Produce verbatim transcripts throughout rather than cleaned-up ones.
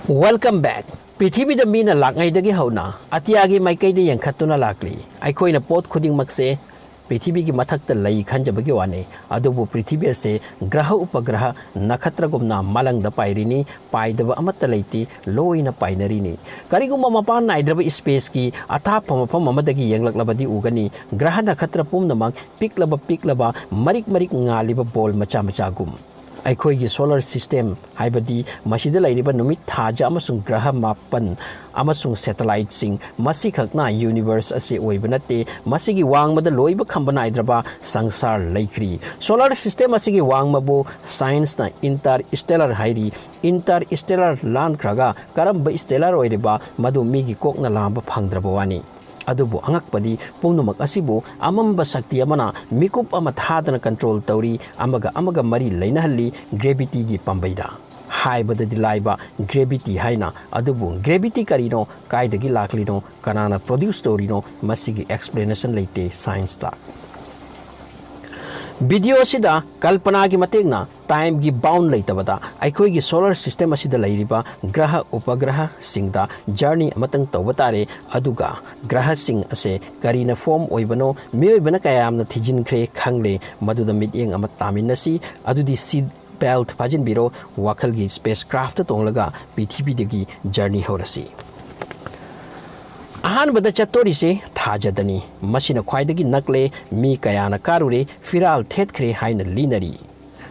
Welcome back. ꯄ꯭ꯔꯤꯊꯤꯕꯤꯗ ꯃꯤꯅ ꯂꯥꯛꯉꯩꯗꯒꯤ ꯍꯧꯅ ꯑꯇꯤꯌꯥꯒꯤ ꯃꯥꯏꯀꯩꯗ ꯌꯦꯡꯈꯠꯇꯨꯅ ꯂꯥꯛꯂꯤ꯫ ꯑꯩꯈꯣꯏꯅ ꯄꯣꯠ ꯈꯨꯗꯤꯡꯃꯛꯁꯦ ꯄ꯭ꯔꯤꯊꯤꯕꯤꯒꯤ ꯃꯊꯛꯇ ꯂꯩ ꯈꯟꯖꯕꯒꯤ ꯋꯥꯅꯤ꯫ ꯑꯗꯨꯕꯨ ꯄ꯭ꯔꯤꯊꯤꯕꯤ ꯑꯁꯦ ꯒ꯭ꯔꯍ ꯎꯄꯒ꯭ꯔꯍ ꯅꯈꯇ꯭ꯔꯒꯨꯝꯅ ꯃꯥꯂꯪꯗ ꯄꯥꯏꯔꯤꯅꯤ, ꯄꯥꯏꯗꯕ ꯑꯃꯠꯇ ꯂꯩꯇꯦ, ꯂꯣꯏꯅ ꯄꯥꯏꯅꯔꯤꯅꯤ꯫ ꯀꯔꯤꯒꯨꯝꯕ ꯃꯄꯥꯟ ꯅꯥꯏꯗ꯭ꯔꯕ spaceꯀꯤ ꯑꯊꯥꯞꯄ ꯃꯐꯝ ꯑꯃꯗꯒꯤ ꯌꯦꯡꯂꯛꯂꯕꯗꯤ ꯎꯒꯅꯤ, ꯒ꯭ꯔꯍ ꯅꯈꯇ꯭ꯔ ꯄꯨꯝꯅꯃꯛ ꯄꯤꯛꯂꯕ ꯄꯤꯛꯂꯕ ꯃꯔꯤꯛ ꯃꯔꯤꯛ ꯉꯥꯜꯂꯤꯕ ꯕꯣꯜ ꯃꯆꯥ ꯃꯆꯥꯒꯨꯝ꯫ ꯑꯩꯈꯣꯏꯒꯤ solar system, ꯍꯥꯏꯕꯗꯤ ꯃꯁꯤꯗ ꯂꯩꯔꯤꯕ ꯅꯨꯃꯤꯠ, ꯊꯥꯖ ꯑꯃꯁꯨꯡ ꯒ꯭ꯔꯍ ꯃꯥꯄꯟ ꯑꯃꯁꯨꯡ satelliteꯁꯤꯡ, ꯃꯁꯤꯈꯛꯅ universe ꯑꯁꯤ ꯑꯣꯏꯕ ꯅꯠꯇꯦ, ꯃꯁꯤꯒꯤ ꯋꯥꯡꯃꯗ ꯂꯣꯏꯕ ꯈꯝꯕ ꯅꯥꯏꯗ꯭ꯔꯕ ꯁꯪꯁꯥꯔ ꯂꯩꯈ꯭ꯔꯤ꯫ Solar system ꯑꯁꯤꯒꯤ ꯋꯥꯡꯃꯕꯨ scienceꯅ interstellar ꯍꯥꯏꯔꯤ꯫ Interstellar ꯂꯥꯟꯈ꯭ꯔꯒ ꯀꯔꯝꯕ stellar ꯑꯣꯏꯔꯤꯕ, ꯃꯗꯨ ꯃꯤꯒꯤ ꯀꯣꯛꯅ ꯂꯥꯝꯕ ꯐꯪꯗ꯭ꯔꯕ ꯋꯥꯅꯤ꯫ ꯑꯗꯨꯕꯨ ꯑꯉꯛꯄꯗꯤ, ꯄꯨꯝꯅꯃꯛ ꯑꯁꯤꯕꯨ ꯑꯃꯝꯕ ꯁꯛꯇꯤ ꯑꯃꯅ ꯃꯤꯀꯨꯞ ꯑꯃ ꯊꯥꯗꯅ control ꯇꯧꯔꯤ, ꯑꯃꯒ ꯑꯃꯒ ꯃꯔꯤ ꯂꯩꯅꯍꯜꯂꯤ, gravityꯒꯤ ꯄꯥꯝꯕꯩꯗ꯫ ꯍꯥꯏꯕꯗꯗꯤ ꯂꯥꯏꯕ, gravity ꯍꯥꯏꯅ, ꯑꯗꯨꯕꯨ gravity ꯀꯔꯤꯅꯣ, ꯀꯥꯏꯗꯒꯤ ꯂꯥꯛꯂꯤꯅꯣ, ꯀꯅꯥꯅ produce ꯇꯧꯔꯤꯅꯣ, ꯃꯁꯤꯒꯤ explanation ꯂꯩꯇꯦ scienceꯇ꯫ Video ꯑꯁꯤꯗ ꯀꯜꯄꯅꯥꯒꯤ ꯃꯇꯦꯡꯅ timeꯒꯤ bound ꯂꯩꯇꯕꯗ ꯑꯩꯈꯣꯏꯒꯤ solar system ꯑꯁꯤꯗ ꯂꯩꯔꯤꯕ ꯒ꯭ꯔꯍ ꯎꯄꯒ꯭ꯔꯍꯁꯤꯡꯗ journey ꯑꯃꯇꯪ ꯇꯧꯕ ꯇꯥꯔꯦ, ꯑꯗꯨꯒ ꯒ꯭ꯔꯍꯁꯤꯡ ꯑꯁꯦ ꯀꯔꯤꯅ form ꯑꯣꯏꯕꯅꯣ, ꯃꯤꯑꯣꯏꯕꯅ ꯀꯌꯥꯝꯅ ꯊꯤꯖꯤꯟꯈ꯭ꯔꯦ ꯈꯪꯂꯦ, ꯃꯗꯨꯗ ꯃꯤꯠꯌꯦꯡ ꯑꯃ ꯇꯥꯃꯤꯟꯅꯁꯤ꯫ ꯑꯗꯨꯗꯤ seat belt ꯐꯥꯖꯤꯟꯕꯤꯔꯣ, ꯋꯥꯈꯜꯒꯤ spacecraftꯇ ꯇꯣꯡꯂꯒ ꯄ꯭ꯔꯤꯊꯤꯕꯤꯗꯒꯤ journey ꯍꯧꯔꯁꯤ꯫ ꯑꯍꯥꯟꯕꯗ ꯆꯠꯇꯣꯔꯤꯁꯦ ꯊꯥꯖꯗꯅꯤ꯫ ꯃꯁꯤꯅ ꯈ꯭ꯋꯥꯏꯗꯒꯤ ꯅꯛꯂꯦ, ꯃꯤ ꯀꯌꯥꯅ ꯀꯥꯔꯨꯔꯦ, ꯐꯤꯔꯥꯜ ꯊꯦꯠꯈ꯭ꯔꯦ ꯍꯥꯏꯅ ꯂꯤꯅꯔꯤ꯫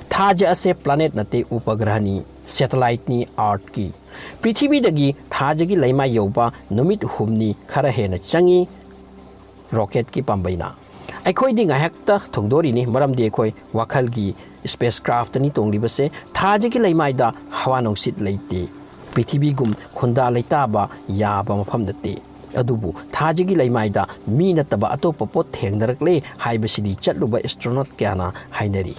ꯊꯥꯖ ꯑꯁꯦ planet ꯅꯠꯇꯦ, ꯎꯄꯒ꯭ꯔꯍꯅꯤ, satelliteꯅꯤ Earthꯀꯤ꯫ ꯄ꯭ꯔꯤꯊꯤꯕꯤꯗꯒꯤ ꯊꯥꯖꯒꯤ ꯂꯩꯃꯥꯏ ꯌꯧꯕ ꯅꯨꯃꯤꯠ ꯍꯨꯝꯅꯤ ꯈꯔ ꯍꯦꯟꯅ ꯆꯪꯏ rocketꯀꯤ ꯄꯥꯝꯕꯩꯅ꯫ ꯑꯩꯈꯣꯏꯗꯤ ꯉꯥꯏꯍꯥꯛꯇ ꯊꯨꯡꯗꯣꯔꯤꯅꯤ, ꯃꯔꯝꯗꯤ ꯑꯩꯈꯣꯏ ꯋꯥꯈꯜꯒꯤ spacecraftꯅꯤ ꯇꯣꯡꯂꯤꯕꯁꯦ꯫ ꯊꯥꯖꯒꯤ ꯂꯩꯃꯥꯏꯗ ꯍꯋꯥ ꯅꯨꯡꯁꯤꯠ ꯂꯩꯇꯦ, ꯄ꯭ꯔꯤꯊꯤꯕꯤꯒꯨꯝ ꯈꯨꯟꯗꯥ ꯂꯩꯇꯥꯕ ꯌꯥꯕ ꯃꯐꯝ ꯅꯠꯇꯦ꯫ ꯑꯗꯨꯕꯨ ꯊꯥꯖꯒꯤ ꯂꯩꯃꯥꯏꯗ ꯃꯤ ꯅꯠꯇꯕ ꯑꯇꯣꯞꯄ ꯄꯣꯠ ꯊꯦꯡꯅꯔꯛꯂꯦ ꯍꯥꯏꯕꯁꯤꯗꯤ ꯆꯠꯂꯨꯕ astronaut ꯀꯌꯥꯅ ꯍꯥꯏꯅꯔꯤ꯫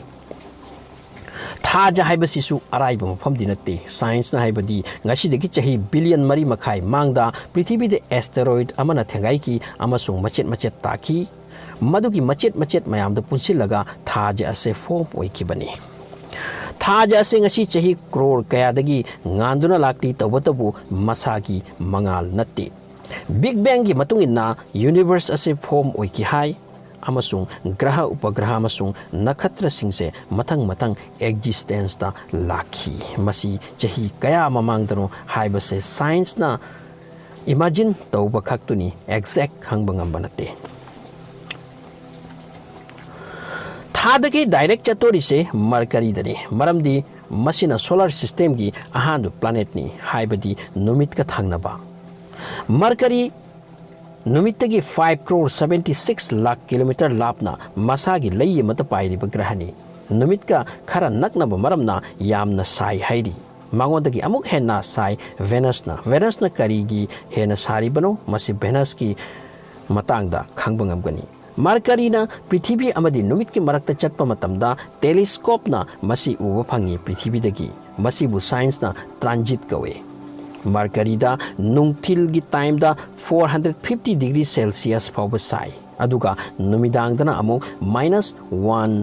ꯊꯥꯖ ꯍꯥꯏꯕꯁꯤꯁꯨ ꯑꯔꯥꯏꯕ ꯃꯐꯝꯗꯤ ꯅꯠꯇꯦ꯫ Scienceꯅ ꯍꯥꯏꯕꯗꯤ ꯉꯁꯤꯗꯒꯤ ꯆꯍꯤ billion ꯃꯔꯤ ꯃꯈꯥꯏ ꯃꯥꯡꯗ ꯄ꯭ꯔꯤꯊꯤꯕꯤꯗ asteroid ꯑꯃꯅ ꯊꯦꯡꯒꯥꯏꯈꯤ ꯑꯃꯁꯨꯡ ꯃꯆꯦꯠ ꯃꯆꯦꯠ ꯇꯥꯈꯤ꯫ ꯃꯗꯨꯒꯤ ꯃꯆꯦꯠ ꯃꯆꯦꯠ ꯃꯌꯥꯝꯗꯨ ꯄꯨꯟꯁꯤꯜꯂꯒ ꯊꯥꯖ ꯑꯁꯦ form ꯑꯣꯏꯈꯤꯕꯅꯤ꯫ ꯊꯥꯖ ꯑꯁꯤ ꯉꯁꯤ ꯆꯍꯤ ꯀ꯭ꯔꯣꯔ ꯀꯌꯥꯗꯒꯤ ꯉꯥꯟꯗꯨꯅ ꯂꯥꯛꯂꯤ, ꯇꯧꯕꯇꯕꯨ ꯃꯁꯥꯒꯤ ꯃꯉꯥꯜ ꯅꯠꯇꯦ꯫ ꯕꯤꯒ ꯕꯦꯡꯒꯤ ꯃꯇꯨꯡ ꯏꯟꯅ ꯌꯨꯅꯤꯚꯔꯁ ꯑꯁꯤ ꯐꯣꯔꯝ ꯑꯣꯏꯈꯤ ꯍꯥꯏ, ꯑꯃꯁꯨꯡ ꯒ꯭ꯔꯍ, ꯎꯄꯒ꯭ꯔꯍ ꯑꯃꯁꯨꯡ ꯅꯈꯇ꯭ꯔꯁꯤꯡꯁꯦ ꯃꯊꯪ ꯃꯊꯪ ꯑꯦꯛꯖꯤꯁꯇꯦꯟꯁꯇ ꯂꯥꯛꯈꯤ꯫ ꯃꯁꯤ ꯆꯍꯤ ꯀꯌꯥ ꯃꯃꯥꯡꯗꯅꯣ ꯍꯥꯏꯕꯁꯦ ꯁꯥꯏꯟꯁꯅ ꯏꯃꯥꯖꯤꯟ ꯇꯧꯕ ꯈꯛꯇꯨꯅꯤ, ꯑꯦꯛꯖꯦꯛ ꯈꯪꯕ ꯉꯝꯕ ꯅꯠꯇꯦ꯫ ꯊꯥꯗꯒꯤ ꯗꯥꯏꯔꯦꯛ ꯆꯠꯇꯣꯔꯤꯁꯦ ꯃꯔꯀꯔꯤꯗꯅꯤ, ꯃꯔꯝꯗꯤ ꯃꯁꯤꯅ ꯁꯣꯂꯥꯔ ꯁꯤꯁꯇꯦꯝꯒꯤ ꯑꯍꯥꯟꯕ ꯄ꯭ꯂꯥꯅꯦꯠꯅꯤ, ꯍꯥꯏꯕꯗꯤ ꯅꯨꯃꯤꯠꯀ ꯊꯪꯅꯕ꯫ ꯃꯔꯀꯔꯤ ꯅꯨꯃꯤꯠꯇꯒꯤ five crore seventy six lakh kilometre ꯂꯥꯞꯅ ꯃꯁꯥꯒꯤ ꯂꯩ ꯑꯃꯠꯇ ꯄꯥꯏꯔꯤꯕ ꯒ꯭ꯔꯍꯅꯤ꯫ ꯅꯨꯃꯤꯠꯀ ꯈꯔ ꯅꯛꯅꯕ ꯃꯔꯝꯅ ꯌꯥꯝꯅ ꯁꯥꯏ ꯍꯥꯏꯔꯤ꯫ ꯃꯉꯣꯟꯗꯒꯤ ꯑꯃꯨꯛ ꯍꯦꯟꯅ ꯁꯥꯏ ꯚꯦꯅꯁꯅ꯫ ꯚꯦꯅꯁꯅ ꯀꯔꯤꯒꯤ ꯍꯦꯟꯅ ꯁꯥꯔꯤꯕꯅꯣ? ꯃꯁꯤ ꯚꯦꯅꯁꯀꯤ ꯃꯇꯥꯡꯗ ꯈꯪꯕ ꯉꯝꯒꯅꯤ꯫ ꯃꯔꯀꯔꯤꯅ ꯄ꯭ꯔꯤꯊꯤꯕꯤ ꯑꯃꯗꯤ ꯅꯨꯃꯤꯠꯀꯤ ꯃꯔꯛꯇ ꯆꯠꯄ ꯃꯇꯝꯗ ꯇꯦꯂꯤꯁꯀꯣꯞꯅ ꯃꯁꯤ ꯎꯕ ꯐꯪꯉꯤ ꯄ꯭ꯔꯤꯊꯤꯕꯤꯗꯒꯤ꯫ ꯃꯁꯤꯕꯨ ꯁꯥꯏꯟꯁꯅ ꯇ꯭ꯔꯥꯟꯖꯤꯠ ꯀꯧꯏ꯫ ꯃꯔꯀꯔꯤꯗ ꯅꯨꯡꯊꯤꯜꯒꯤ ꯇꯥꯏꯝꯗ four hundred fifty degree Celsius ꯐꯥꯎꯕ ꯁꯥꯏ, ꯑꯗꯨꯒ ꯅꯨꯃꯤꯗꯥꯡꯗꯅ ꯑꯃꯨꯛ minus one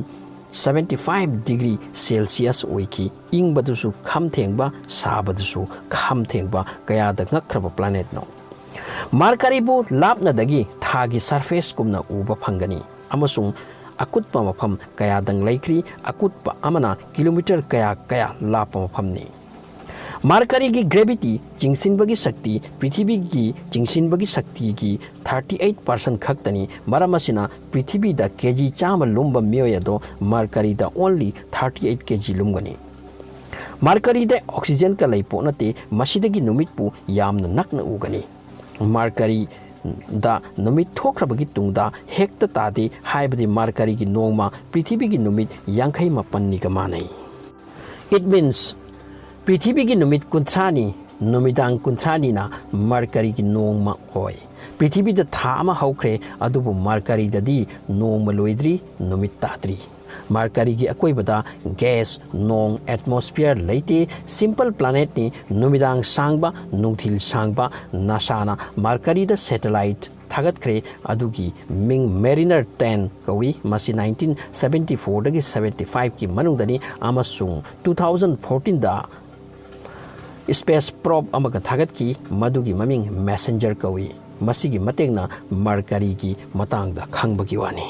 seventy five degree Celsius ꯑꯣꯏꯈꯤ꯫ ꯏꯪꯕꯗꯨꯁꯨ ꯈꯝ ꯊꯦꯡꯕ, ꯁꯥꯕꯗꯨꯁꯨ ꯈꯝ ꯊꯦꯡꯕ, ꯀꯌꯥꯗ ꯉꯛꯈ꯭ꯔꯕ ꯄ꯭ꯂꯥꯅꯦꯠꯅꯣ! ꯃꯔꯀꯔꯤꯕꯨ ꯂꯥꯞꯅꯗꯒꯤ ꯊꯥꯒꯤ ꯁꯔꯐꯦꯁꯀꯨꯝꯅ ꯎꯕ ꯐꯪꯒꯅꯤ, ꯑꯃꯁꯨꯡ ꯑꯀꯨꯠꯄ ꯃꯐꯝ ꯀꯌꯥꯗꯪ ꯂꯩꯈ꯭ꯔꯤ, ꯑꯀꯨꯠꯄ ꯑꯃꯅ ꯀꯤꯂꯣꯃꯤꯇꯔ ꯀꯌꯥ ꯀꯌꯥ ꯂꯥꯞꯄ ꯃꯐꯝꯅꯤ꯫ ꯃꯔꯀꯔꯤꯒꯤ ꯒ꯭ꯔꯦꯚꯤꯇꯤ, ꯆꯤꯡꯁꯤꯟꯕꯒꯤ ꯁꯛꯇꯤ, ꯄ꯭ꯔꯤꯊꯤꯕꯤꯒꯤ ꯆꯤꯡꯁꯤꯟꯕꯒꯤ ꯁꯛꯇꯤꯒꯤ ꯊꯥꯔꯇꯤ ꯑꯩꯠ ꯄꯥꯔꯁꯦꯟꯠ ꯈꯛꯇꯅꯤ꯫ ꯃꯔꯝ ꯑꯁꯤꯅ ꯄ꯭ꯔꯤꯊꯤꯕꯤꯗ ꯀꯦꯖꯤ ꯆꯥꯝꯃ ꯂꯨꯝꯕ ꯃꯤꯑꯣꯏ ꯑꯗꯣ ꯃꯔꯀꯔꯤꯗ ꯑꯣꯟꯂꯤ ꯊꯥꯔꯇꯤ ꯑꯩꯠ ꯀꯦꯖꯤ ꯂꯨꯝꯒꯅꯤ꯫ ꯃꯔꯀꯔꯤꯗ ꯑꯣꯛꯁꯤꯖꯦꯟꯒ ꯂꯩ ꯄꯣꯠ ꯅꯠꯇꯦ, ꯃꯁꯤꯗꯒꯤ ꯅꯨꯃꯤꯠꯄꯨ ꯌꯥꯝꯅ ꯅꯛꯅ ꯎꯒꯅꯤ꯫ ꯃꯔꯀꯔꯤꯗ ꯅꯨꯃꯤꯠ ꯊꯣꯛꯈ꯭ꯔꯕꯒꯤ ꯇꯨꯡꯗ ꯍꯦꯛꯇ ꯇꯥꯗꯦ, ꯍꯥꯏꯕꯗꯤ ꯃꯔꯀꯔꯤꯒꯤ ꯅꯣꯡꯃ ꯄ꯭ꯔꯤꯊꯤꯕꯤꯒꯤ ꯅꯨꯃꯤꯠ ꯌꯥꯡꯈꯩ ꯃꯥꯄꯟꯅꯤꯒ ꯃꯥꯟꯅꯩ꯫ It means, ꯄ꯭ꯔꯤꯊꯤꯕꯤꯒꯤ ꯅꯨꯃꯤꯠ ꯀꯨꯟꯊ꯭ꯔꯥꯅꯤ, ꯅꯨꯃꯤꯗꯥꯡ ꯀꯨꯟꯊ꯭ꯔꯥꯅꯤꯅ ꯃꯔꯀꯔꯤꯒꯤ ꯅꯣꯡꯃ ꯑꯣꯏ꯫ ꯄ꯭ꯔꯤꯊꯤꯕꯤꯗ ꯊꯥ ꯑꯃ ꯍꯧꯈ꯭ꯔꯦ, ꯑꯗꯨꯕꯨ ꯃꯔꯀꯔꯤꯗꯗꯤ ꯅꯣꯡꯃ ꯂꯣꯏꯗ꯭ꯔꯤ, ꯅꯨꯃꯤꯠ ꯇꯥꯗ꯭ꯔꯤ꯫ ꯃꯔꯀꯔꯤꯒꯤ ꯑꯀꯣꯏꯕꯗ ꯒ꯭ꯌꯥꯁ, ꯅꯣꯡ, ꯑꯦꯠꯃꯣꯁꯐꯤꯌꯔ ꯂꯩꯇꯦ, ꯁꯤꯝꯄꯜ ꯄ꯭ꯂꯥꯅꯦꯠꯅꯤ, ꯅꯨꯃꯤꯗꯥꯡ ꯁꯥꯡꯕ, ꯅꯨꯡꯊꯤꯜ ꯁꯥꯡꯕ꯫ ꯅꯥꯁꯥꯅ ꯃꯔꯀꯔꯤꯗ ꯁꯦꯇꯦꯂꯥꯏꯠ ꯊꯥꯒꯠꯈ꯭ꯔꯦ꯫ ꯑꯗꯨꯒꯤ ꯃꯤꯡ Mariner ten ꯀꯧꯏ꯫ ꯃꯁꯤ nineteen seventy fourꯗꯒꯤ seventy fiveꯀꯤ ꯃꯅꯨꯡꯗꯅꯤ ꯑꯃꯁꯨꯡ two thousand fourteenꯗ space probe ꯑꯃꯒ ꯊꯥꯒꯠꯈꯤ꯫ ꯃꯗꯨꯒꯤ ꯃꯃꯤꯡ Messenger ꯀꯧꯏ꯫ ꯃꯁꯤꯒꯤ ꯃꯇꯦꯡꯅ Mercuryꯒꯤ ꯃꯇꯥꯡꯗ ꯈꯪꯕꯒꯤ ꯋꯥꯅꯤ꯫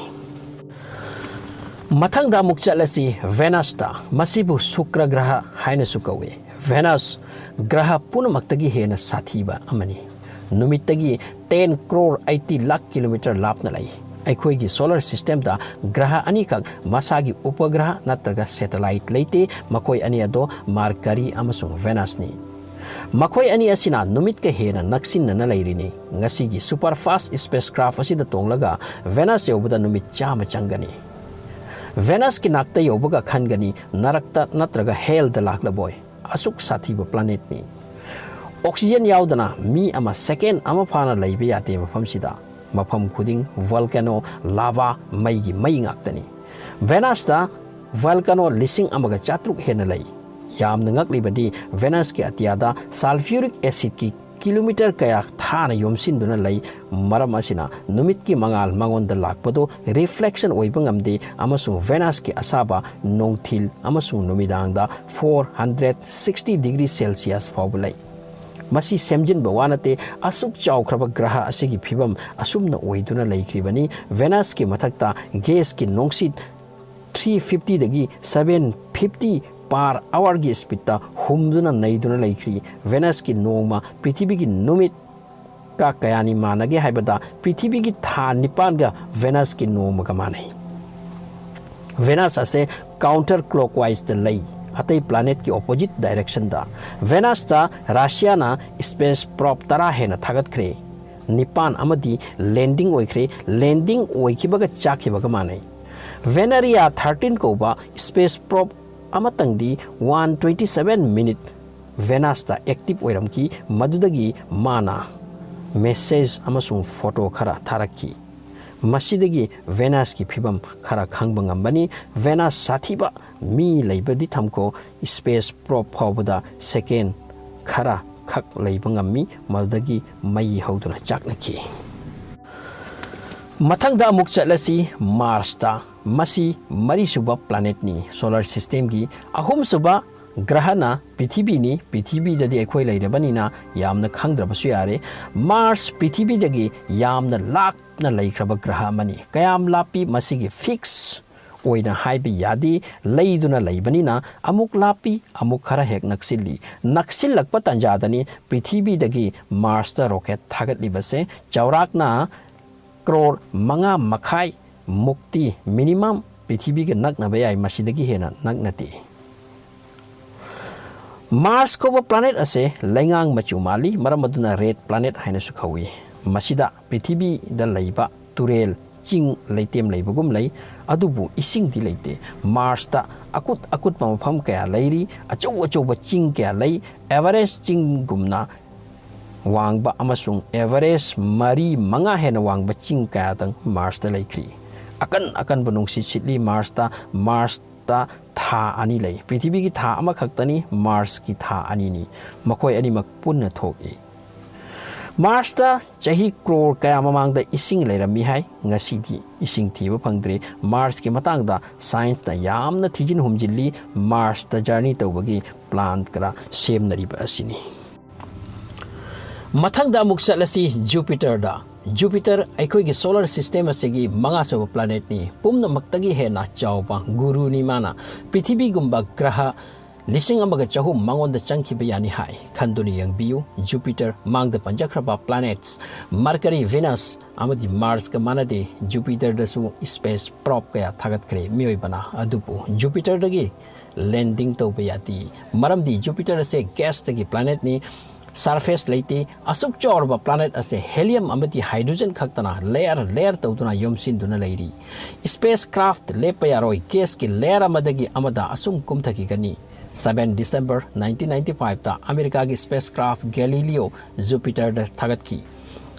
ꯃꯊꯪꯗ ꯑꯃꯨꯛ ꯆꯠꯂꯁꯤ Venusꯇ꯫ ꯃꯁꯤꯕꯨ ꯁꯨꯀ꯭ꯔ ꯒ꯭ꯔꯍ ꯍꯥꯏꯅꯁꯨ ꯀꯧꯏ꯫ Venus ꯒ꯭ꯔꯍ ꯄꯨꯝꯅꯃꯛꯇꯒꯤ ꯍꯦꯟꯅ ꯁꯥꯊꯤꯕ ꯑꯃꯅꯤ꯫ ꯅꯨꯃꯤꯠꯇꯒꯤ ten crore eighty lakh kilometer ꯂꯥꯞꯅ ꯂꯩ꯫ ꯑꯩꯈꯣꯏꯒꯤ solar systemꯗ ꯒ꯭ꯔꯍ ꯑꯅꯤꯈꯛ ꯃꯁꯥꯒꯤ ꯎꯄꯒ꯭ꯔꯍ ꯅꯠꯇ꯭ꯔꯒ satellite ꯂꯩꯇꯦ꯫ ꯃꯈꯣꯏ ꯑꯅꯤ ꯑꯗꯣ Mercury ꯑꯃꯁꯨꯡ Venusꯅꯤ꯫ ꯃꯈꯣꯏ ꯑꯅꯤ ꯑꯁꯤꯅ ꯅꯨꯃꯤꯠꯀ ꯍꯦꯟꯅ ꯅꯛꯁꯤꯟꯅꯅ ꯂꯩꯔꯤꯅꯤ꯫ ꯉꯁꯤꯒꯤ super fast spacecraft ꯑꯁꯤꯗ ꯇꯣꯡꯂꯒ Venus ꯌꯧꯕꯗ ꯅꯨꯃꯤꯠ ꯆꯥꯝꯃ ꯆꯪꯒꯅꯤ꯫ Venusꯀꯤ ꯅꯥꯛꯇ ꯌꯧꯕꯒ ꯈꯟꯒꯅꯤ, ꯅꯔꯛꯇ ꯅꯠꯇ꯭ꯔꯒ hellꯗ ꯂꯥꯛꯂꯕꯣꯏ꯫ ꯑꯁꯨꯛ ꯁꯥꯊꯤꯕ planetꯅꯤ꯫ Oxygen ꯌꯥꯎꯗꯅ ꯃꯤ ꯑꯃ second ꯑꯃ ꯐꯥꯅ ꯂꯩꯕ ꯌꯥꯗꯦ ꯃꯐꯝꯁꯤꯗ꯫ ꯃꯐꯝ ꯈꯨꯗꯤꯡ volcano, lava, ꯃꯩꯒꯤ ꯃꯩ ꯉꯥꯛꯇꯅꯤ꯫ Venusꯇ volcano ꯂꯤꯁꯤꯡ ꯑꯃꯒ ꯆꯥꯇ꯭ꯔꯨꯛ ꯍꯦꯟꯅ ꯂꯩ꯫ ꯌꯥꯝꯅ ꯉꯛꯂꯤꯕꯗꯤ Venusꯀꯤ ꯑꯇꯤꯌꯥꯗ sulfuric acidꯀꯤ kilometer ꯀꯌꯥ ꯊꯥꯅ ꯌꯣꯝꯁꯤꯟꯗꯨꯅ ꯂꯩ꯫ ꯃꯔꯝ ꯑꯁꯤꯅ ꯅꯨꯃꯤꯠꯀꯤ ꯃꯉꯥꯜ ꯃꯉꯣꯟꯗ ꯂꯥꯛꯄꯗꯨ reflection ꯑꯣꯏꯕ ꯉꯝꯗꯦ, ꯑꯃꯁꯨꯡ Venusꯀꯤ ꯑꯁꯥꯕ ꯅꯨꯡꯊꯤꯜ ꯑꯃꯁꯨꯡ ꯅꯨꯃꯤꯗꯥꯡꯗ four hundred sixty degree Celsius ꯐꯥꯎꯕ ꯂꯩ꯫ ꯃꯁꯤ ꯁꯦꯝꯖꯤꯟꯕ ꯋꯥ ꯅꯠꯇꯦ꯫ ꯑꯁꯨꯛ ꯆꯥꯎꯈ꯭ꯔꯕ ꯒ꯭ꯔꯍ ꯑꯁꯤꯒꯤ ꯐꯤꯕꯝ ꯑꯁꯨꯝꯅ ꯑꯣꯏꯗꯨꯅ ꯂꯩꯈ꯭ꯔꯤꯕꯅꯤ꯫ Venusꯀꯤ ꯃꯊꯛꯇ gasꯀꯤ ꯅꯨꯡꯁꯤꯠ three fiftyꯗꯒꯤ seven fifty per hourꯒꯤ speedꯇ ꯍꯨꯝꯗꯨꯅ ꯅꯩꯗꯨꯅ ꯂꯩꯈ꯭ꯔꯤ꯫ Venusꯀꯤ ꯅꯣꯡꯃ ꯄ꯭ꯔꯤꯊꯤꯕꯤꯒꯤ ꯅꯨꯃꯤꯠꯀ ꯀꯌꯥꯅꯤ ꯃꯥꯟꯅꯒꯦ ꯍꯥꯏꯕꯗ, ꯄ꯭ꯔꯤꯊꯤꯕꯤꯒꯤ ꯊꯥ ꯅꯤꯄꯥꯟꯒ Venusꯀꯤ ꯅꯣꯡꯃꯒ ꯃꯥꯟꯅꯩ꯫ Venus ꯑꯁꯦ counter clockwiseꯇ ꯂꯩ, ꯑꯇꯩ planetꯀꯤ opposite directionꯗ꯫ Venusꯇ Russiaꯅ space probe ꯇꯔꯥ ꯍꯦꯟꯅ ꯊꯥꯒꯠꯈ꯭ꯔꯦ꯫ ꯅꯤꯄꯥꯟ ꯑꯃꯗꯤ landing ꯑꯣꯏꯈ꯭ꯔꯦ꯫ Landing ꯑꯣꯏꯈꯤꯕꯒ ꯆꯥꯛꯈꯤꯕꯒ ꯃꯥꯟꯅꯩ꯫ Veneria thirteen ꯀꯧꯕ space probe ꯑꯃꯇꯪꯗꯤ one twenty seven minute Venusꯇ active ꯑꯣꯏꯔꯝꯈꯤ꯫ ꯃꯗꯨꯗꯒꯤ ꯃꯥꯅ message ꯑꯃꯁꯨꯡ photo ꯈꯔ ꯊꯥꯔꯛꯈꯤ꯫ ꯃꯁꯤꯗꯒꯤ Venusꯀꯤ ꯐꯤꯕꯝ ꯈꯔ ꯈꯪꯕ ꯉꯝꯕꯅꯤ꯫ Venus ꯁꯥꯊꯤꯕ, ꯃꯤ ꯂꯩꯕꯗꯤ ꯊꯝꯈꯣ, space probe ꯐꯥꯎꯕꯗ second ꯈꯔ ꯈꯛ ꯂꯩꯕ ꯉꯝꯃꯤ꯫ ꯃꯗꯨꯗꯒꯤ ꯃꯩ ꯍꯧꯗꯨꯅ ꯆꯥꯛꯅꯈꯤ꯫ ꯃꯊꯪꯗ ꯑꯃꯨꯛ ꯆꯠꯂꯁꯤ ꯃꯥꯔꯁꯇ꯫ ꯃꯁꯤ ꯃꯔꯤꯁꯨꯕ ꯄ꯭ꯂꯥꯅꯦꯠꯅꯤ ꯁꯣꯂꯔ ꯁꯤꯁꯇꯦꯝꯒꯤ꯫ ꯑꯍꯨꯝꯁꯨꯕ ꯒ꯭ꯔꯍꯅ ꯄ꯭ꯔꯤꯊꯤꯕꯤꯅꯤ꯫ ꯄ꯭ꯔꯤꯊꯤꯕꯤꯗꯗꯤ ꯑꯩꯈꯣꯏ ꯂꯩꯔꯕꯅꯤꯅ ꯌꯥꯝꯅ ꯈꯪꯗ꯭ꯔꯕꯁꯨ ꯌꯥꯔꯦ꯫ ꯃꯥꯔꯁ ꯄ꯭ꯔꯤꯊꯤꯕꯤꯗꯒꯤ ꯌꯥꯝꯅ ꯂꯥꯞꯅ ꯂꯩꯈ꯭ꯔꯕ ꯒ꯭ꯔꯍ ꯑꯃꯅꯤ꯫ ꯀꯌꯥꯝ ꯂꯥꯞꯄꯤ ꯃꯁꯤꯒꯤ ꯐꯤꯛꯁ ꯑꯣꯏꯅ ꯍꯥꯏꯕ ꯌꯥꯗꯦ꯫ ꯂꯩꯗꯨꯅ ꯂꯩꯕꯅꯤꯅ ꯑꯃꯨꯛ ꯂꯥꯞꯄꯤ, ꯑꯃꯨꯛ ꯈꯔ ꯍꯦꯛ ꯅꯛꯁꯤꯜꯂꯤ꯫ ꯅꯛꯁꯤꯜꯂꯛꯄ ꯇꯥꯟꯖꯥꯗꯅꯤ ꯄ꯭ꯔꯤꯊꯤꯕꯤꯗꯒꯤ ꯃꯥꯔꯁꯇ ꯔꯣꯀꯦꯠ ꯊꯥꯒꯠꯂꯤꯕꯁꯦ꯫ ꯆꯥꯎꯔꯥꯛꯅ ꯀ꯭ꯔꯣꯔ ꯃꯉꯥ ꯃꯈꯥꯏ ꯃꯨꯛꯇꯤ ꯃꯤꯅꯤꯃꯝ ꯄ꯭ꯔꯤꯊꯤꯕꯤꯒ ꯅꯛꯅꯕ ꯌꯥꯏ, ꯃꯁꯤꯗꯒꯤ ꯍꯦꯟꯅ ꯅꯛꯅꯗꯦ꯫ ꯃꯥꯔꯁ ꯀꯧꯕ ꯄ꯭ꯂꯥꯅꯦꯠ ꯑꯁꯦ ꯂꯩꯉꯥꯡ ꯃꯆꯨ ꯃꯥꯜꯂꯤ, ꯃꯔꯝ ꯑꯗꯨꯅ ꯔꯦꯗ ꯄ꯭ꯂꯥꯅꯦꯠ ꯍꯥꯏꯅꯁꯨ ꯀꯧꯏ꯫ ꯃꯁꯤꯗ ꯄ꯭ꯔꯤꯊꯤꯕꯤꯗ ꯂꯩꯕ ꯇꯨꯔꯦꯜ, ꯆꯤꯡ, ꯂꯩꯇꯦꯝ ꯂꯩꯕꯒꯨꯝ ꯂꯩ, ꯑꯗꯨꯕꯨ ꯏꯁꯤꯡꯗꯤ ꯂꯩꯇꯦ꯫ ꯃꯥꯔꯁꯇ ꯑꯀꯨꯠ ꯑꯀꯨꯠꯄ ꯃꯐꯝ ꯀꯌꯥ ꯂꯩꯔꯤ, ꯑꯆꯧ ꯑꯆꯧꯕ ꯆꯤꯡ ꯀꯌꯥ ꯂꯩ, ꯑꯦꯚꯔꯦꯁ ꯆꯤꯡꯒꯨꯝꯅ ꯋꯥꯡꯕ ꯑꯃꯁꯨꯡ ꯑꯦꯚꯔꯦꯁ ꯃꯔꯤ ꯃꯉꯥ ꯍꯦꯟꯅ ꯋꯥꯡꯕ ꯆꯤꯡ ꯀꯌꯥꯗꯪ ꯃꯥꯔꯁꯇ ꯂꯩꯈ꯭ꯔꯤ꯫ ꯑꯀꯟ ꯑꯀꯟꯕ ꯅꯨꯡꯁꯤꯠ ꯁꯤꯠꯂꯤ ꯃꯥꯔꯁꯇ꯫ ꯃꯥꯔꯁꯇ ꯊꯥ ꯑꯅꯤ ꯂꯩ꯫ ꯄ꯭ꯔꯤꯊꯤꯕꯤꯒꯤ ꯊꯥ ꯑꯃꯈꯛꯇꯅꯤ, ꯃꯥꯔꯁꯀꯤ ꯊꯥ ꯑꯅꯤꯅꯤ꯫ ꯃꯈꯣꯏ ꯑꯅꯤꯃꯛ ꯄꯨꯟꯅ ꯊꯣꯛꯏ꯫ ꯃꯥꯔꯁꯇ ꯆꯍꯤ ꯀ꯭ꯔꯣꯔ ꯀꯌꯥ ꯃꯃꯥꯡꯗ ꯏꯁꯤꯡ ꯂꯩꯔꯝꯃꯤ ꯍꯥꯏ꯫ ꯉꯁꯤꯗꯤ ꯏꯁꯤꯡ ꯊꯤꯕ ꯐꯪꯗ꯭ꯔꯦ꯫ ꯃꯥꯔꯁꯀꯤ ꯃꯇꯥꯡꯗ ꯁꯥꯏꯟꯁꯅ ꯌꯥꯝꯅ ꯊꯤꯖꯤꯟ ꯍꯨꯝꯖꯤꯜꯂꯤ꯫ ꯃꯥꯔꯁꯇ ꯖꯔꯅꯤ ꯇꯧꯕꯒꯤ ꯄ꯭ꯂꯥꯟ ꯈꯔ ꯁꯦꯝꯅꯔꯤꯕ ꯑꯁꯤꯅꯤ꯫ ꯃꯊꯪꯗ ꯑꯃꯨꯛ ꯆꯠꯂꯁꯤ ꯖꯨꯄꯤꯇꯔꯗ꯫ ꯖꯨꯄꯤꯇꯔ ꯑꯩꯈꯣꯏꯒꯤ ꯁꯣꯂꯔ ꯁꯤꯁꯇꯦꯝ ꯑꯁꯤꯒꯤ ꯃꯉꯥꯁꯨꯕ ꯄ꯭ꯂꯥꯅꯦꯠꯅꯤ꯫ ꯄꯨꯝꯅꯃꯛꯇꯒꯤ ꯍꯦꯟꯅ ꯆꯥꯎꯕ ꯒꯨꯔꯨꯅꯤ ꯃꯥꯅ꯫ ꯄ꯭ꯔꯤꯊꯤꯕꯤꯒꯨꯝꯕ ꯒ꯭ꯔꯍ ꯂꯤꯁꯤꯡ ꯑꯃꯒ ꯆꯍꯨꯝ ꯃꯉꯣꯟꯗ ꯆꯪꯈꯤꯕ ꯌꯥꯅꯤ ꯍꯥꯏ꯫ ꯈꯟꯗꯨꯅ ꯌꯦꯡꯕꯤꯌꯨ, ꯖꯨꯄꯤꯇꯔ, ꯃꯥꯡꯗ ꯄꯟꯖꯈ꯭ꯔꯕ ꯄ꯭ꯂꯥꯅꯦꯠꯁ ꯃꯔꯀꯔꯤ, ꯚꯤꯅꯁ ꯑꯃꯗꯤ ꯃꯥꯔꯁꯀ ꯃꯥꯟꯅꯗꯦ꯫ ꯖꯨꯄꯤꯇꯔꯗꯁꯨ ꯁ꯭ꯄꯦꯁ ꯄ꯭ꯔꯣꯞ ꯀꯌꯥ ꯊꯥꯒꯠꯈ꯭ꯔꯦ ꯃꯤꯑꯣꯏꯕꯅ, ꯑꯗꯨꯕꯨ ꯖꯨꯄꯤꯇꯔꯗꯒꯤ ꯂꯦꯟꯗꯤꯡ ꯇꯧꯕ ꯌꯥꯗꯦ꯫ ꯃꯔꯝꯗꯤ ꯖꯨꯄꯤꯇꯔ ꯑꯁꯦ ꯒ꯭ꯌꯥꯁꯇꯒꯤ ꯄ꯭ꯂꯥꯅꯦꯠꯅꯤ, ꯁꯔꯐꯦꯁ ꯂꯩꯇꯦ꯫ ꯑꯁꯨꯛ ꯆꯥꯎꯔꯕ ꯄ꯭ꯂꯥꯅꯦꯠ ꯑꯁꯦ ꯍꯦꯂꯤꯌꯝ ꯑꯃꯗꯤ ꯍꯥꯏꯗ꯭ꯔꯣꯖꯟ ꯈꯛꯇꯅ ꯂꯦꯌꯔ ꯂꯦꯌꯔ ꯇꯧꯗꯨꯅ ꯌꯣꯝꯁꯤꯟꯗꯨꯅ ꯂꯩꯔꯤ꯫ ꯁ꯭ꯄꯦꯁ ꯀ꯭ꯔꯥꯐ ꯂꯦꯞꯄ ꯌꯥꯔꯣꯏ, ꯒ꯭ꯌꯥꯁꯀꯤ ꯂꯦꯌꯔ ꯑꯃꯗꯒꯤ ꯑꯃꯗ ꯑꯁꯨꯝ ꯀꯨꯝꯊꯈꯤꯒꯅꯤ꯫ ꯁꯚꯦꯟ ꯗꯤꯁꯦꯝꯕꯔ ꯅꯥꯏꯟꯇꯤꯟ ꯅꯥꯏꯟꯇꯤ ꯐꯥꯏꯚꯇ ꯑꯃꯦꯔꯤꯀꯥꯒꯤ ꯁ꯭ꯄꯦꯁ ꯀ꯭ꯔꯥꯐ ꯒꯦꯂꯤꯂꯤꯌꯣ ꯖꯨꯄꯤꯇꯔꯗ ꯊꯥꯒꯠꯈꯤ꯫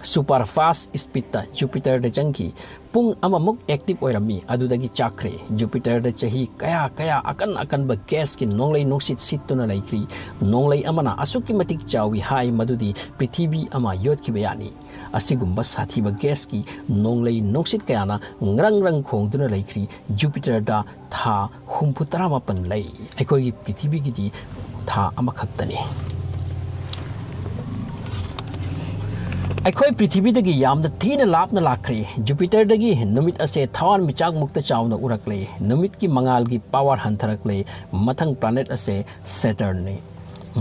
super fast speedꯇ Jupiterꯗ ꯆꯪꯈꯤ꯫ ꯄꯨꯡ ꯑꯃꯃꯨꯛ active ꯑꯣꯏꯔꯝꯃꯤ, ꯑꯗꯨꯗꯒꯤ ꯆꯥꯛꯈ꯭ꯔꯦ꯫ Jupiterꯗ ꯆꯍꯤ ꯀꯌꯥ ꯀꯌꯥ ꯑꯀꯟ ꯑꯀꯟꯕ gasꯀꯤ ꯅꯣꯡꯂꯩ ꯅꯨꯡꯁꯤꯠ ꯁꯤꯠꯇꯨꯅ ꯂꯩꯈ꯭ꯔꯤ꯫ ꯅꯣꯡꯂꯩ ꯑꯃꯅ ꯑꯁꯨꯛꯀꯤ ꯃꯇꯤꯛ ꯆꯥꯎꯏ ꯍꯥꯏ, ꯃꯗꯨꯗꯤ ꯄ꯭ꯔꯤꯊꯤꯕꯤ ꯑꯃ ꯌꯣꯠꯈꯤꯕ ꯌꯥꯅꯤ꯫ ꯑꯁꯤꯒꯨꯝꯕ ꯁꯥꯊꯤꯕ gasꯀꯤ ꯅꯣꯡꯂꯩ ꯅꯨꯡꯁꯤꯠ ꯀꯌꯥꯅ ꯉ꯭ꯔꯪ ꯉ꯭ꯔꯪ ꯈꯣꯡꯗꯨꯅ ꯂꯩꯈ꯭ꯔꯤ꯫ Jupiterꯗ ꯊꯥ ꯍꯨꯝꯐꯨ ꯇꯔꯥꯃꯥꯄꯟ ꯂꯩ꯫ ꯑꯩꯈꯣꯏꯒꯤ ꯄ꯭ꯔꯤꯊꯤꯕꯤꯒꯤꯗꯤ ꯊꯥ ꯑꯃꯈꯛꯇꯅꯤ꯫ ꯑꯩꯈꯣꯏ ꯄ꯭ꯔꯤꯊꯤꯕꯤꯗꯒꯤ ꯌꯥꯝꯅ ꯊꯤꯅ ꯂꯥꯞꯅ ꯂꯥꯛꯈ꯭ꯔꯦ꯫ Jupiterꯗꯒꯤ ꯅꯨꯃꯤꯠ ꯑꯁꯦ ꯊꯋꯥꯟꯃꯤꯆꯥꯛꯃꯨꯛꯇ ꯆꯥꯎꯅ ꯎꯔꯛꯂꯦ꯫ ꯅꯨꯃꯤꯠꯀꯤ ꯃꯉꯥꯜꯒꯤ power ꯍꯟꯊꯔꯛꯂꯦ꯫ ꯃꯊꯪ planet ꯑꯁꯦ Saturnꯅꯤ,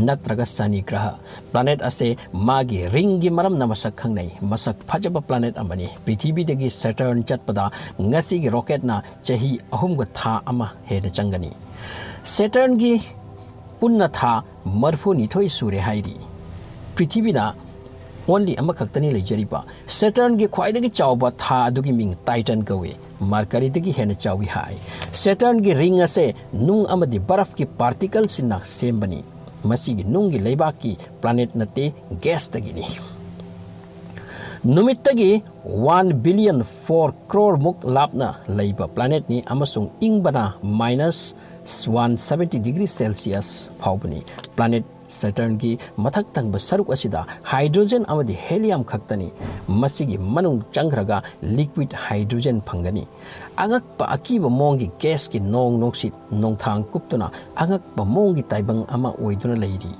ꯅꯠꯇ꯭ꯔꯒ ꯁꯅꯤ ꯒ꯭ꯔꯍ꯫ Planet ꯑꯁꯦ ꯃꯥꯒꯤ ringꯒꯤ ꯃꯔꯝꯅ ꯃꯁꯛ ꯈꯪꯅꯩ꯫ ꯃꯁꯛ ꯐꯖꯕ planet ꯑꯃꯅꯤ꯫ ꯄ꯭ꯔꯤꯊꯤꯕꯤꯗꯒꯤ Saturn ꯆꯠꯄꯗ ꯉꯁꯤꯒꯤ rocketꯅ ꯆꯍꯤ ꯑꯍꯨꯝꯒ ꯊꯥ ꯑꯃ ꯍꯦꯟꯅ ꯆꯪꯒꯅꯤ꯫ Saturnꯒꯤ ꯄꯨꯟꯅ ꯊꯥ ꯃꯔꯤꯐꯨꯅꯤꯊꯣꯏ ꯁꯨꯔꯦ ꯍꯥꯏꯔꯤ꯫ ꯄ꯭ꯔꯤꯊꯤꯕꯤꯅ only ꯑꯃꯈꯛꯇꯅꯤ ꯂꯩꯖꯔꯤꯕ꯫ Saturnꯒꯤ ꯈ꯭ꯋꯥꯏꯗꯒꯤ ꯆꯥꯎꯕ ꯊꯥ ꯑꯗꯨꯒꯤ ꯃꯤꯡ Titan ꯀꯧꯏ꯫ Mercuryꯗꯒꯤ ꯍꯦꯟꯅ ꯆꯥꯎꯏ ꯍꯥꯏ꯫ Saturnꯒꯤ ring ꯑꯁꯦ ꯅꯨꯡ ꯑꯃꯗꯤ ꯕꯔꯐꯀꯤ particleꯁꯤꯡꯅ ꯁꯦꯝꯕꯅꯤ꯫ ꯃꯁꯤꯒꯤ ꯅꯨꯡꯒꯤ ꯂꯩꯕꯥꯛꯀꯤ planet ꯅꯠꯇꯦ, gasꯇꯒꯤꯅꯤ꯫ ꯅꯨꯃꯤꯠꯇꯒꯤ one billion four crore ꯃꯨꯛ ꯂꯥꯞꯅ ꯂꯩꯕ planetꯅꯤ ꯑꯃꯁꯨꯡ ꯏꯪꯕꯅ minus one seventy degree Celsius ꯐꯥꯎꯕꯅꯤ꯫ Planet Saturnꯒꯤ ꯃꯊꯛ ꯊꯪꯕ ꯁꯔꯨꯛ ꯑꯁꯤꯗ hydrogen ꯑꯃꯗꯤ helium ꯈꯛꯇꯅꯤ꯫ ꯃꯁꯤꯒꯤ ꯃꯅꯨꯡ ꯆꯪꯈ꯭ꯔꯒ liquid hydrogen ꯐꯪꯒꯅꯤ꯫ ꯑꯉꯛꯄ ꯑꯀꯤꯕ ꯃꯑꯣꯡꯒꯤ gasꯀꯤ ꯅꯣꯡ ꯅꯨꯡꯁꯤꯠ ꯅꯣꯡꯊꯥꯡ ꯀꯨꯞꯇꯨꯅ ꯑꯉꯛꯄ ꯃꯑꯣꯡꯒꯤ ꯇꯥꯏꯕꯪ ꯑꯃ ꯑꯣꯏꯗꯨꯅ ꯂꯩꯔꯤ꯫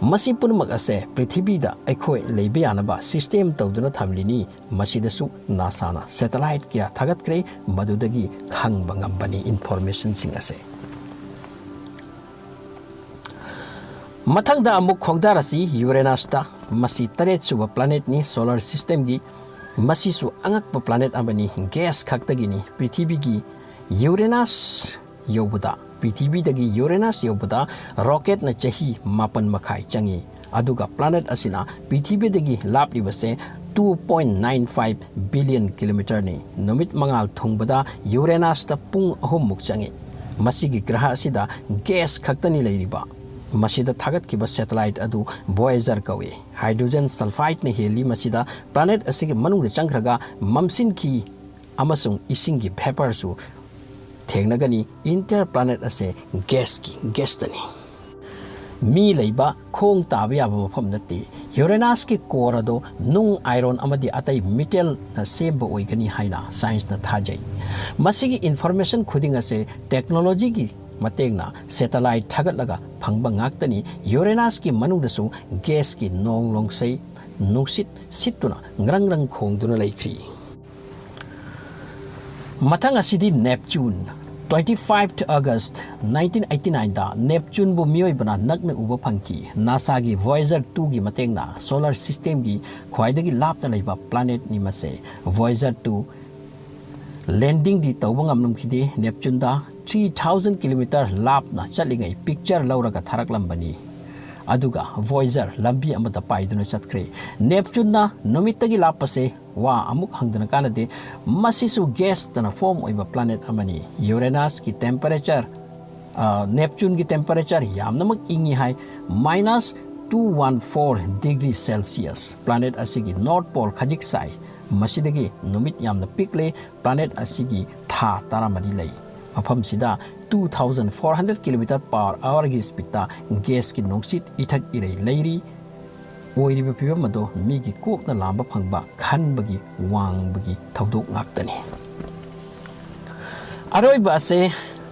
ꯃꯁꯤ ꯄꯨꯝꯅꯃꯛ ꯑꯁꯦ ꯄ꯭ꯔꯤꯊꯤꯕꯤꯗ ꯑꯩꯈꯣꯏ ꯂꯩꯕ ꯌꯥꯅꯕ system ꯇꯧꯗꯨꯅ ꯊꯝꯂꯤꯅꯤ꯫ ꯃꯁꯤꯗꯁꯨ NASAꯅ satellite ꯀꯌꯥ ꯊꯥꯒꯠꯈ꯭ꯔꯦ, ꯃꯗꯨꯗꯒꯤ ꯈꯪꯕ ꯉꯝꯕꯅꯤ informationꯁꯤꯡ ꯑꯁꯦ꯫ ꯃꯊꯪꯗ ꯑꯃꯨꯛ ꯈꯣꯡꯗꯥꯔꯁꯤ Uranusꯇ꯫ ꯃꯁꯤ ꯇꯔꯦꯠ ꯁꯨꯕ planetꯅꯤ solar systemꯒꯤ꯫ ꯃꯁꯤꯁꯨ ꯑꯉꯛꯄ planet ꯑꯃꯅꯤ, gas ꯈꯛꯇꯒꯤꯅꯤ꯫ ꯄ꯭ꯔꯤꯊꯤꯕꯤꯒꯤ Uranus ꯌꯧꯕꯗ, ꯄ꯭ꯔꯤꯊꯤꯕꯤꯗꯒꯤ Uranus ꯌꯧꯕꯗ rocketꯅ ꯆꯍꯤ ꯃꯥꯄꯟ ꯃꯈꯥꯏ ꯆꯪꯏ꯫ ꯑꯗꯨꯒ planet ꯑꯁꯤꯅ ꯄ꯭ꯔꯤꯊꯤꯕꯤꯗꯒꯤ ꯂꯥꯞꯂꯤꯕꯁꯦ two point nine five billion kilometerꯅꯤ꯫ ꯅꯨꯃꯤꯠ ꯃꯉꯥꯜ ꯊꯨꯡꯕꯗ Uranusꯇ ꯄꯨꯡ ꯑꯍꯨꯝꯃꯨꯛ ꯆꯪꯏ꯫ ꯃꯁꯤꯒꯤ ꯒ꯭ꯔꯍ ꯑꯁꯤꯗ gas ꯈꯛꯇꯅꯤ ꯂꯩꯔꯤꯕ꯫ ꯃꯁꯤꯗ ꯊꯥꯒꯠꯈꯤꯕ ꯁꯦꯇꯦꯂꯥꯏꯠ ꯑꯗꯨ ꯚꯣꯌꯦꯖꯔ ꯀꯧꯏ꯫ ꯍꯥꯏꯗ꯭ꯔꯣꯖꯦꯟ ꯁꯜꯐꯥꯏꯗꯅ ꯍꯦꯜꯂꯤ꯫ ꯃꯁꯤꯗ ꯄ꯭ꯂꯥꯅꯦꯠ ꯑꯁꯤꯒꯤ ꯃꯅꯨꯡꯗ ꯆꯪꯈ꯭ꯔꯒ ꯃꯝꯁꯤꯟꯈꯤ ꯑꯃꯁꯨꯡ ꯏꯁꯤꯡꯒꯤ ꯚꯦꯄꯔꯁꯨ ꯊꯦꯡꯅꯒꯅꯤ꯫ ꯏꯟꯇꯔ ꯄ꯭ꯂꯥꯅꯦꯠ ꯑꯁꯦ ꯒ꯭ꯌꯥꯁꯀꯤ ꯒ꯭ꯌꯥꯁꯇꯅꯤ꯫ ꯃꯤ ꯂꯩꯕ, ꯈꯣꯡ ꯇꯥꯕ ꯌꯥꯕ ꯃꯐꯝ ꯅꯠꯇꯦ꯫ ꯌꯨꯔꯦꯅꯁꯀꯤ ꯀꯣꯔ ꯑꯗꯣ ꯅꯨꯡ, ꯑꯥꯏꯔꯣꯟ ꯑꯃꯗꯤ ꯑꯇꯩ ꯃꯤꯇꯦꯜꯅ ꯁꯦꯝꯕ ꯑꯣꯏꯒꯅꯤ ꯍꯥꯏꯅ ꯁꯥꯏꯟꯁꯅ ꯊꯥꯖꯩ꯫ ꯃꯁꯤꯒꯤ ꯏꯟꯐꯣꯔꯃꯦꯁꯟ ꯈꯨꯗꯤꯡ ꯑꯁꯦ ꯇꯦꯛꯅꯣꯂꯣꯖꯤꯒꯤ ꯃꯇꯦꯡꯅ ꯁꯦꯇꯦꯂꯥꯏꯠ ꯊꯥꯒꯠꯂꯒ ꯐꯪꯕ ꯉꯥꯛꯇꯅꯤ꯫ ꯌꯨꯔꯦꯅꯁꯀꯤ ꯃꯅꯨꯡꯗꯁꯨ ꯒ꯭ꯌꯥꯁꯀꯤ ꯅꯣꯡ ꯅꯣꯡꯁꯩ ꯅꯨꯡꯁꯤꯠ ꯁꯤꯠꯇꯨꯅ ꯉ꯭ꯔꯪ ꯉ꯭ꯔꯪ ꯈꯣꯡꯗꯨꯅ ꯂꯩꯈ꯭ꯔꯤ꯫ ꯃꯊꯪ ꯑꯁꯤꯗꯤ Neptune. Twenty five August nineteen eighty nineꯗ ꯅꯦꯞꯆꯨꯟꯕꯨ ꯃꯤꯑꯣꯏꯕꯅ ꯅꯛꯅ ꯎꯕ ꯐꯪꯈꯤ꯫ ꯅꯥꯁꯥꯒꯤ ꯚꯣꯌꯦꯖꯔ ꯇꯨꯒꯤ ꯃꯇꯦꯡꯅ ꯁꯣꯂꯔ ꯁꯤꯁꯇꯦꯝꯒꯤ ꯈ꯭ꯋꯥꯏꯗꯒꯤ ꯂꯥꯞꯅ ꯂꯩꯕ ꯄ꯭ꯂꯥꯅꯦꯠꯅꯤ ꯃꯁꯦ꯫ ꯚꯣꯌꯦꯖꯔ ꯇꯨ ꯂꯦꯟꯗꯤꯡꯗꯤ ꯇꯧꯕ ꯉꯝꯂꯝꯈꯤꯗꯦ꯫ ꯅꯦꯞꯆꯨꯟꯗ three thousand kilometer ꯂꯥꯞꯅ ꯆꯠꯂꯤꯉꯩ ꯄꯤꯛꯆꯔ ꯂꯧꯔꯒ ꯊꯥꯔꯛꯂꯝꯕꯅꯤ꯫ ꯑꯗꯨꯒ ꯚꯣꯌꯦꯖꯔ ꯂꯝꯕꯤ ꯑꯃꯗ ꯄꯥꯏꯗꯨꯅ ꯆꯠꯈ꯭ꯔꯦ꯫ ꯅꯦꯞꯆꯨꯟꯅ ꯅꯨꯃꯤꯠꯇꯒꯤ ꯂꯥꯞꯄꯁꯦ ꯋꯥ ꯑꯃꯨꯛ ꯍꯪꯗꯅ ꯀꯥꯟꯅꯗꯦ꯫ ꯃꯁꯤꯁꯨ ꯒ꯭ꯌꯥꯁꯇꯅ ꯐꯣꯝ ꯑꯣꯏꯕ ꯄ꯭ꯂꯥꯅꯦꯠ ꯑꯃꯅꯤ꯫ ꯌꯨꯔꯦꯅꯁꯀꯤ ꯇꯦꯝꯄꯔꯦꯆꯔ, ꯑ, ꯅꯦꯞꯆꯨꯟꯒꯤ ꯇꯦꯝꯄꯔꯦꯆꯔ ꯌꯥꯝꯅꯃꯛ ꯏꯪꯉꯤ ꯍꯥꯏ, minus two one four degree Celsius꯫ Planet ꯑꯁꯤꯒꯤ ꯅꯣꯔꯠ ꯄꯣꯜ ꯈꯖꯤꯛ ꯁꯥꯏ꯫ ꯃꯁꯤꯗꯒꯤ ꯅꯨꯃꯤꯠ ꯌꯥꯝꯅ ꯄꯤꯛꯂꯦ꯫ ꯄ꯭ꯂꯥꯅꯦꯠ ꯑꯁꯤꯒꯤ ꯊꯥ ꯇꯔꯥꯃꯔꯤ ꯂꯩ꯫ ꯃꯐꯝꯁꯤꯗ two thousand four hundred kilometer per hourꯒꯤ ꯁ꯭ꯄꯤꯠꯇ ꯒ꯭ꯌꯥꯁꯀꯤ ꯅꯨꯡꯁꯤꯠ ꯏꯊꯛ ꯏꯔꯩ ꯂꯩꯔꯤ꯫ ꯑꯣꯏꯔꯤꯕ ꯐꯤꯕꯝ ꯑꯗꯣ ꯃꯤꯒꯤ ꯀꯣꯛꯅ ꯂꯥꯝꯕ ꯐꯪꯕ ꯈꯟꯕꯒꯤ ꯋꯥꯡꯕꯒꯤ ꯊꯧꯗꯣꯛ ꯉꯥꯛꯇꯅꯤ꯫ ꯑꯔꯣꯏꯕ ꯑꯁꯦ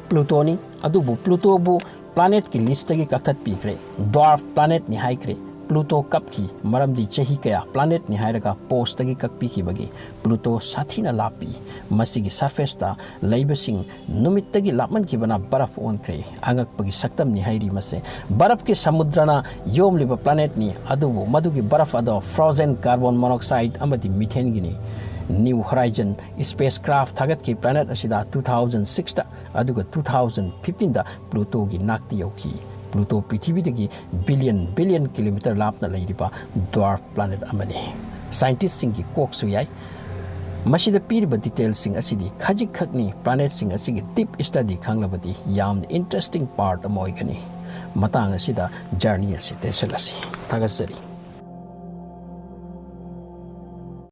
ꯄ꯭ꯂꯨꯇꯣꯅꯤ꯫ ꯑꯗꯨꯕꯨ ꯄ꯭ꯂꯨꯇꯣꯕꯨ ꯄ꯭ꯂꯥꯅꯦꯠꯀꯤ ꯂꯤꯁꯇꯒꯤ ꯀꯛꯊꯠꯄꯤꯈ꯭ꯔꯦ꯫ ꯗ꯭ꯋꯥꯔꯐ ꯄ꯭ꯂꯥꯅꯦꯠꯅꯤ ꯍꯥꯏꯈ꯭ꯔꯦ꯫ ꯄ꯭ꯂꯨꯇꯣ ꯀꯞꯈꯤ꯫ ꯃꯔꯝꯗꯤ ꯆꯍꯤ ꯀꯌꯥ ꯄ꯭ꯂꯥꯅꯦꯠꯅꯤ ꯍꯥꯏꯔꯒ ꯄꯣꯁꯇꯒꯤ ꯀꯛꯄꯤꯈꯤꯕꯒꯤ꯫ ꯄ꯭ꯂꯨꯇꯣ ꯁꯥꯊꯤꯅ ꯂꯥꯞꯄꯤ꯫ ꯃꯁꯤꯒꯤ ꯁꯔꯐꯦꯁꯇ ꯂꯩꯕꯁꯤꯡ ꯅꯨꯃꯤꯠꯇꯒꯤ ꯂꯥꯞꯃꯟꯈꯤꯕꯅ ꯕꯔꯐ ꯑꯣꯟꯈ꯭ꯔꯦ꯫ ꯑꯉꯛꯄꯒꯤ ꯁꯛꯇꯝꯅꯤ ꯍꯥꯏꯔꯤ ꯃꯁꯦ꯫ ꯕꯔꯐꯀꯤ ꯁꯃꯨꯗ꯭ꯔꯅ ꯌꯣꯝꯂꯤꯕ ꯄ꯭ꯂꯥꯅꯦꯠꯅꯤ, ꯑꯗꯨꯕꯨ ꯃꯗꯨꯒꯤ ꯕꯔꯐ ꯑꯗꯣ frozen carbon monoxide ꯑꯃꯗꯤ methaneꯒꯤꯅꯤ꯫ New Horizon spacecraft ꯊꯥꯒꯠꯈꯤ ꯄ꯭ꯂꯥꯅꯦꯠ ꯑꯁꯤꯗ two thousand sixꯇ, ꯑꯗꯨꯒ two thousand fifteenꯗ ꯄ꯭ꯂꯨꯇꯣꯒꯤ ꯅꯥꯛꯇ ꯌꯧꯈꯤ꯫ ꯄ꯭ꯂꯨꯇꯣ ꯄ꯭ꯔꯤꯊꯤꯕꯤꯗꯒꯤ billion billion kilometer ꯂꯥꯞꯅ ꯂꯩꯔꯤꯕ ꯗ꯭ꯋꯥꯔꯐ ꯄ꯭ꯂꯥꯅꯦꯠ ꯑꯃꯅꯤ꯫ ꯁꯥꯏꯟꯇꯤꯁꯁꯤꯡꯒꯤ ꯀꯣꯛꯁꯨ ꯌꯥꯏ꯫ ꯃꯁꯤꯗ ꯄꯤꯔꯤꯕ ꯗꯤꯇꯦꯜꯁꯤꯡ ꯑꯁꯤꯗꯤ ꯈꯖꯤꯛꯈꯛꯅꯤ꯫ ꯄ꯭ꯂꯥꯅꯦꯠꯁꯤꯡ ꯑꯁꯤꯒꯤ deep study ꯈꯪꯂꯕꯗꯤ ꯌꯥꯝꯅ interesting part ꯑꯃ ꯑꯣꯏꯒꯅꯤ꯫ ꯃꯇꯥꯡ ꯑꯁꯤꯗ ꯖꯔꯅꯤ ꯑꯁꯤ ꯇꯦꯟꯁꯤꯜꯂꯁꯤ꯫ ꯊꯥꯒꯠꯆꯔꯤ꯫